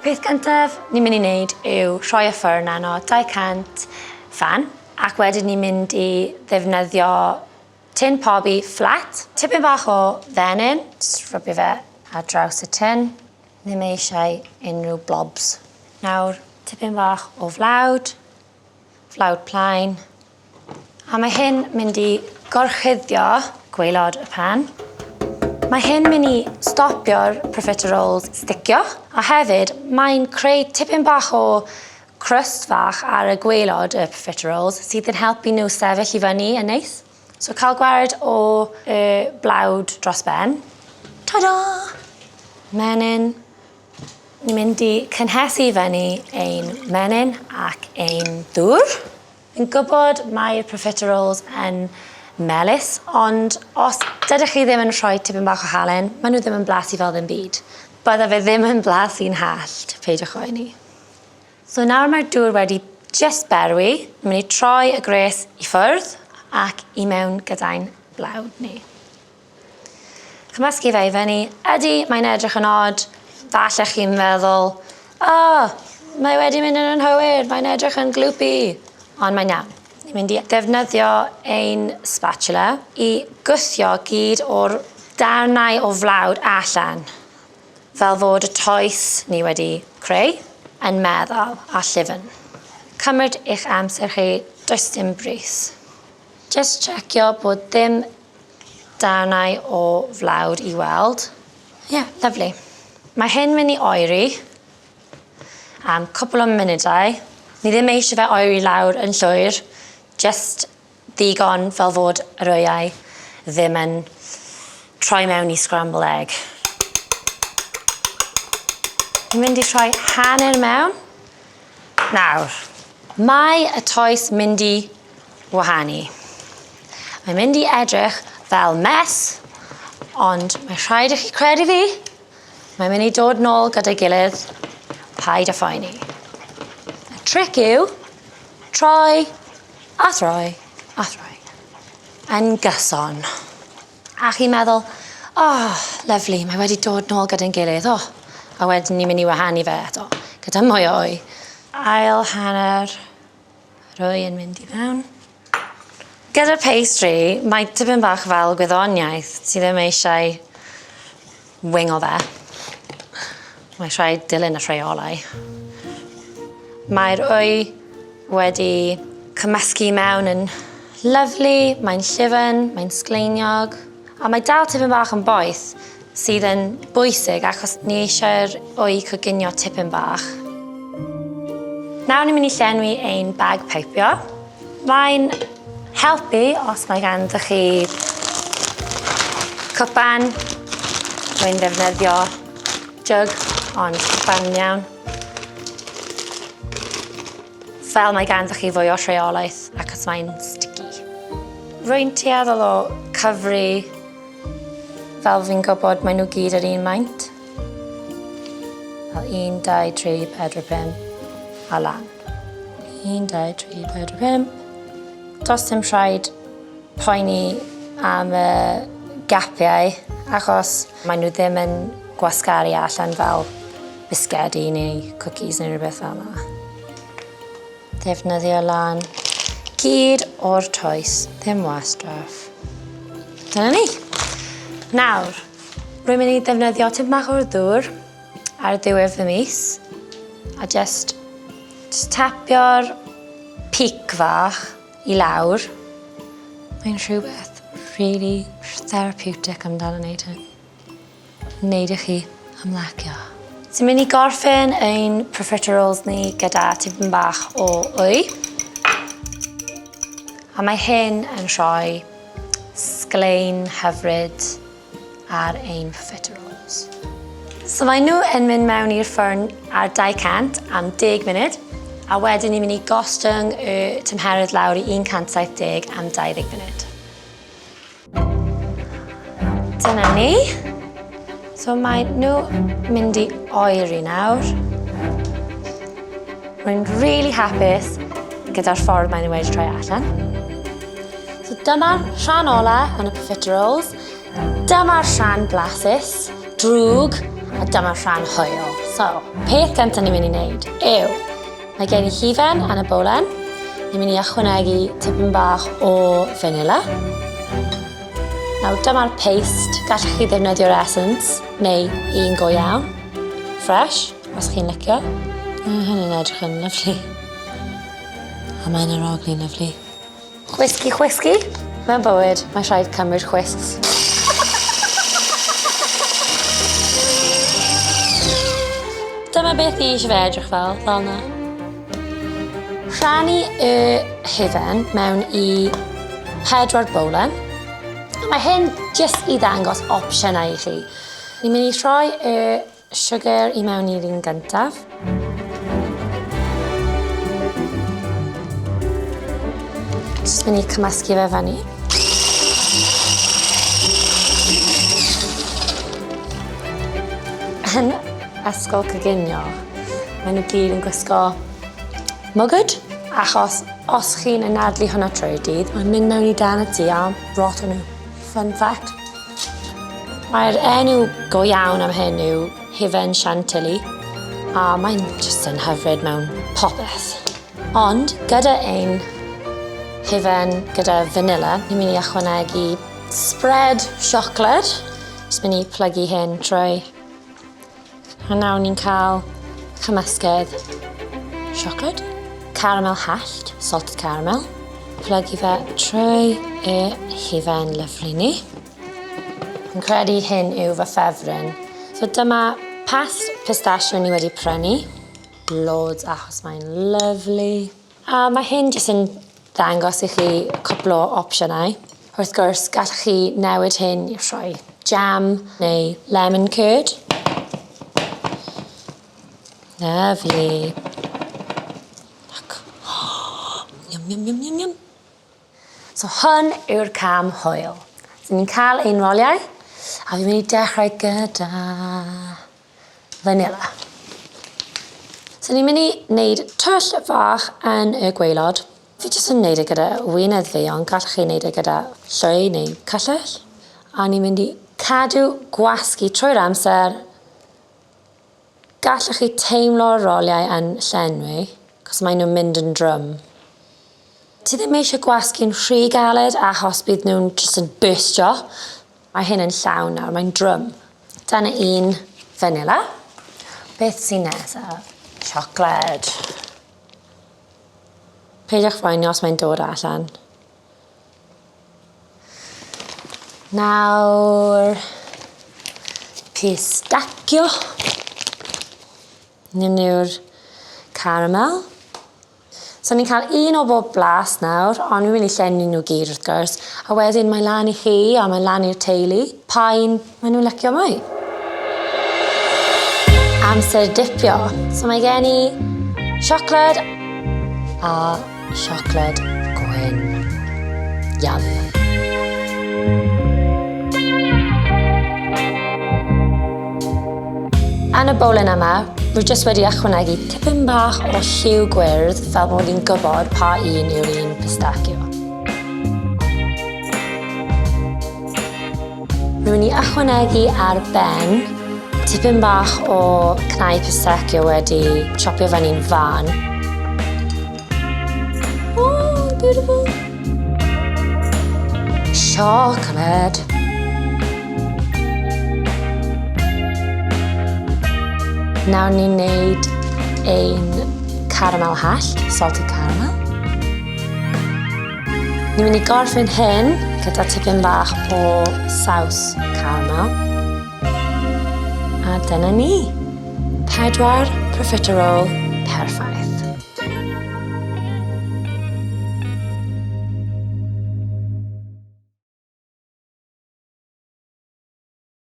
Peth gyntaf ni'n mynd i wneud yw rhoi y ffwrn arno 200 fan ac wedyn ni'n mynd i ddefnyddio tin pobi fflat, tipyn bach o fenyn, jyst rwbio fe ar draws y tin, ddim eisiau unrhyw blobs. Nawr tipyn bach o flawd, flawd plaen, A mae hyn mynd i gorchuddio gwaelod y pan. Mae hyn mynd i stopio'r profiteroles sticio a hefyd mae'n creu tipyn bach o crust fach ar y gwaelod y profiteroles sydd yn helpu nhw sefyll i fyny yn neis. So cael gwared o y blawd dros ben. Ta-da! Menyn. Ni'n mynd i cynhesu i fyny ein menyn ac ein dŵr. Fi'n gwybod mae'r profiteroles yn melys, ond os dydych chi ddim yn rhoi tipyn bach o halen, maen nhw ddim yn blasu fel ddim byd. Bydda fe ddim yn blasu'n hallt, peidiwch oeni. So nawr mae'r dŵr wedi jyst berwi, ni'n mynd i troi y gwres i ffwrdd ac i mewn gyda'n blawd ni. Cymysgu fe i fyny. Ydy, mae'n edrych yn od. Falle chi'n meddwl, o, oh, mae wedi mynd yn anghywir, mae'n edrych yn gloopy. Ond mae'n iawn. Ni'n mynd i ddefnyddio ein spatula i gwthio gyd o'r darnau o flawd allan, fel fod y toes ni wedi creu yn meddal a llyfn. Cymryd eich amser chi, does dim brys. Jyst checio bod dim darnau o flawd i weld. Ie, yeah, lyfli. Mae hyn mynd i oeri am cwpl o munudau. Ni ddim eisiau fe oeri lawr yn llwyr, just ddigon fel fod yr wyau ddim yn troi mewn i scramble egg. Ni'n mynd i troi hanner mewn. Nawr, mae y toes mynd i wahanu. Mae'n mynd i edrych fel mess, ond mae rhaid i chi credu fi, mae'n mynd i dod nôl gyda'i gilydd, paid â phoeni. Y tric yw troi a throi a throi yn gyson. A chi'n meddwl, oh, lyfli, mae wedi dod nôl gyda'n gilydd, oh. A wedyn ni'n mynd i wahanu fe eto, gyda mwy o wy. Ail hanner yr wy yn mynd i mewn. Gyda pastry, mae tipyn bach fel gwyddoniaeth, ti ddim eisiau wingo fe. Mae rhaid dilyn y rheolau. Mae'r wy wedi cymysgu mewn yn lyfli, mae'n llyfn, mae'n sgleiniog, a mae dal tipyn bach yn boeth, sydd yn bwysig achos ni eisiau'r wy coginio tipyn bach. Nawr ni'n mynd i llenwi ein bag peipio. Mae'n helpu os mae ganddo chi cwpan, rwy'n ddefnyddio jug, ond cwpan yn iawn. Fel mae ganddo chi fwy o rheolaeth ac os mae'n sticky. Rwy'n tueddol o cyfri fel fi'n gwybod maen nhw gyd yr un maint. Fel 1, 2, 3, 4, 5 a lan. 1, 2, 3, 4, 5. Does dim rhaid poeni am y gapiau achos maen nhw ddim yn gwasgaru allan fel bisgedi neu cookies neu rhywbeth fel yna. Defnyddio lan gyd o'r toes, ddim wastraff. Dyna ni. Nawr, rwy'n mynd i ddefnyddio tipyn bach o'r ddŵr ar ddiwedd fy mis a just, just tapio'r peak fach i lawr. Mae'n rhywbeth really therapeutic amdano wneud hyn. Wneud i chi ymlacio. Ti'n mynd i gorffen ein profiteroles ni gyda tipyn bach o wy. A mae hyn yn rhoi sglein hyfryd ar ein profiteroles. So mae nhw yn mynd mewn i'r ffwrn ar 200 am 10 munud, a wedyn ni'n mynd i gostwng y tymheredd lawr i 170 am 20 munud. Dyna ni. So mae nhw mynd i oeri nawr. Rwy'n really hapus gyda'r ffordd maen nhw wedi troi allan. So dyma'r rhan ola yn y profiteroles. Dyma'r rhan blasus, drwg A dyma rhan hwyl. So, peth gyntaf ni'n mynd i wneud yw, mae gen i hufen yn y bowlen. Ni'n mynd i ychwanegu tipyn bach o vanilla. Nawr, dyma'r paste. Gallwch chi ddefnyddio'r essence neu un go iawn. Fresh, os chi'n licio. Mae hyn yn edrych yn lyfli. A mae'n arogli lyfli. Chwisgi, chwisgi. Mewn bywyd, mae rhaid cymryd chwisgs. Dyma beth ni eisiau fe edrych fel, fel yna. Rhannu y hufen mewn i pedwar bowlen. Mae hyn jyst i ddangos opsiynau i chi. Ni'n mynd i rhoi y Siwgr i mewn i'r un gyntaf. Jyst mynd i cymysgu fe fyny. Yn ysgol coginio, maen nhw gyd yn gwisgo mwgwd, achos os chi'n anadlu hwnna trwy'r dydd, mae'n mynd mewn i dan y tŷ a rot o nhw. Fun fact. Mae'r enw go iawn am hyn yw Hufen Chantilly a mae'n jyst yn hyfryd mewn popeth. Ond gyda ein hufen gyda vanilla, ni'n mynd i ychwanegu spread siocled. Jyst mynd i plygu hyn trwy. A nawr ni'n cael cymysgedd siocled, caramel hallt, salted caramel. Plygu fe trwy y hufen lyfli ni. Fi'n credu hyn yw fy ffefryn. So dyma past pistachio ni wedi prynu. Loads achos mae'n lyfli. A mae hyn jyst yn ddangos i chi cwpl o opsiynau. Wrth gwrs, gallwch chi newid hyn i rhoi jam neu lemon curd. Lyfli. Look. Yum, yum, yum, yum, yum. So hwn yw'r cam hwyl. So ni'n cael ein roliau, a fi'n mynd i dechrau gyda vanilla. So ni'n mynd i wneud twll fach yn y gwaelod. Fi jyst yn wneud e gyda wynedd fi, ond gallwch chi wneud e gyda llwy neu cyllell. A ni'n mynd i cadw gwasgu trwy'r amser. Gallwch chi teimlo'r roliau yn llenwi, cos maen nhw'n mynd yn drwm. Ti ddim eisiau gwasgu'n rhy galed achos bydd nhw'n jyst yn byrstio. Mae hyn yn llawn nawr, mae'n drwm. Dyna un vanilla. Beth sy'n nesaf? Siocled. Peidiwch phoeni os mae'n dod allan. Nawr, pistachio. Hyn yw'r caramel. So ni'n cael un o bob blas nawr, ond fi'n mynd i llenwi nhw gyd wrth gwrs. A wedyn mae lan i chi a mae lan i'r teulu pa un maen nhw'n licio mwy. Amser dipio. So mae gen i siocled a siocled gwyn. Yum. Yn y bowlen yma, rwy jyst wedi ychwanegu tipyn bach o lliw gwyrdd fel bod ni'n gwybod pa un yw'r un pistachio. Rwy'n mynd i ychwanegu ar ben tipyn bach o cnau pistachio wedi chopio fyny'n fan. Oh, beautiful. Siocled. Nawr ni'n neud ein caramel hallt, salted caramel. Ni'n mynd i gorffen hyn gyda tipyn bach o saws caramel. A dyna ni. Pedwar profiterole perffaith.